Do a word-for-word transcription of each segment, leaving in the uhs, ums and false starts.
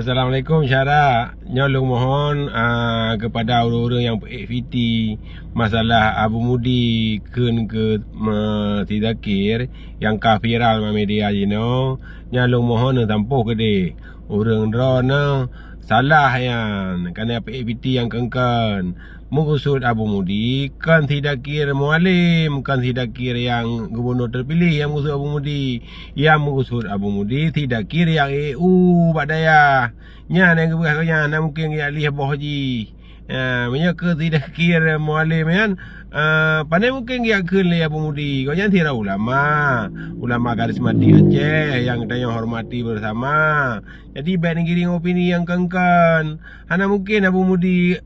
Assalamualaikum, syara. Nyoe lôn mohon, ah, kepada ureuëng-ureuëng nyang peuék piti masalah Abu Mudi kheun keu, me-, si Zakir nyang ka viral ma media jinoe. Nyoe lôn mohon neusampôh keudeh. Ureuëng droeneuh salah nyan, ka na peuék piti nyang keun-keun. Meukeusut Abu Mudi kon si Zakir Mualem, kon si Zakir nyang gubunur teupiléh nyang meukeusut Abu Mudi. Nyang meukeusut Abu Mudi si Zakir nyang ék u bak dayah. Nyan nyang geupeugah gobnyan, hana mungken geujak lheueh boh jih. Ah, meunyoe keu si Zakir Mualem nyan, ah, pane mungken geujak kheun lé Abu Mudi. Gobnyan sidroe ulama, ulama karismatik Aceh nyang tanyoe hormati bersama. Jadi, bék neugiring opini nyang kon-kon. Hana mungken Abu Mudi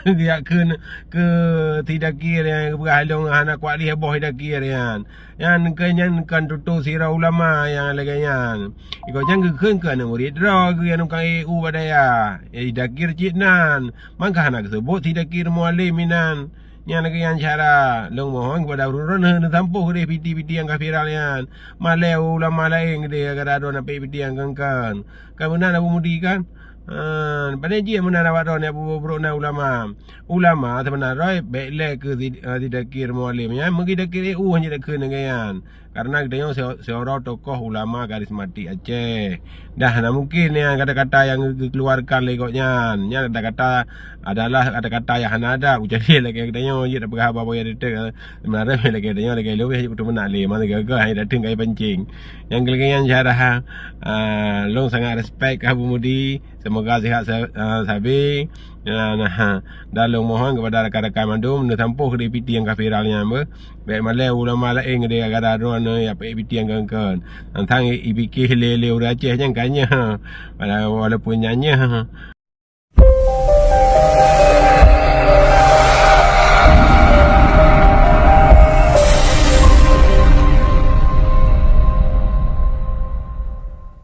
geujak kheun keu si Zakir nyang geupeugah lôn hana kuat lheueh boh si Zakir nyan. Nyan keu nyan kon tutoe sidroe ulama nyang lagée nyan. Iko nyan geukheun keu aneuk murit droe geuh nyang ka ék u bak dayah. Eh, si Zakir cit nan. Mangka hana geuseubut si Zakir Mualem inan. Nyan lagée nyan syara. Lôn mohon kepada ureuëng droeneuh neusampôh keudeh piti-piti nyang ka viral nyan. Malée ulama laén keudeh gara-gara droeneuh peuék piti nyang kon-kon. Kan meunan Abu Mudi kan? Ha, pane jih meunan awak droeneuh nyang peubuet brok na ulama. Ulama seubeuna droe bék lé keu si, eh, si Zakir Mualem nyan. Meugi Zakir ék u han jeuet kheun lagée nyan. Karena geutanyoe se-, seurang tokoh ulama karismatik Aceh. Dah hana mungken nyan kata-kata nyang geukeuluarkan lé gobnyan. Nyan kata-kata adalah kata-kata nyang hana adab. Jadi lagée geutanyoe jeuet tapeugah haba boya detek. Sebenarnya lagée geutanyoe lagée lôn hana kuteumeunak lé. Masa gaga hana dateng ka pancing. Nyang lagée nyan syara, ah, lôn sangat respect keu Abu Mudi. Semoga sihat sa-, ah, sabe. Nah, nah, dan lôn mohon kepada rakan-rakan mandum neusampôh keudeh piti nyang ka viral nyan beuh. Bék malée ulama laén keudeh gara-gara droeneuh nyang peuék piti nyang kon-kon. Tantang i-, ipike lé-lé ureuëng Aceh nyan ka nyoe. Wala-, walaupun nyan nyoe.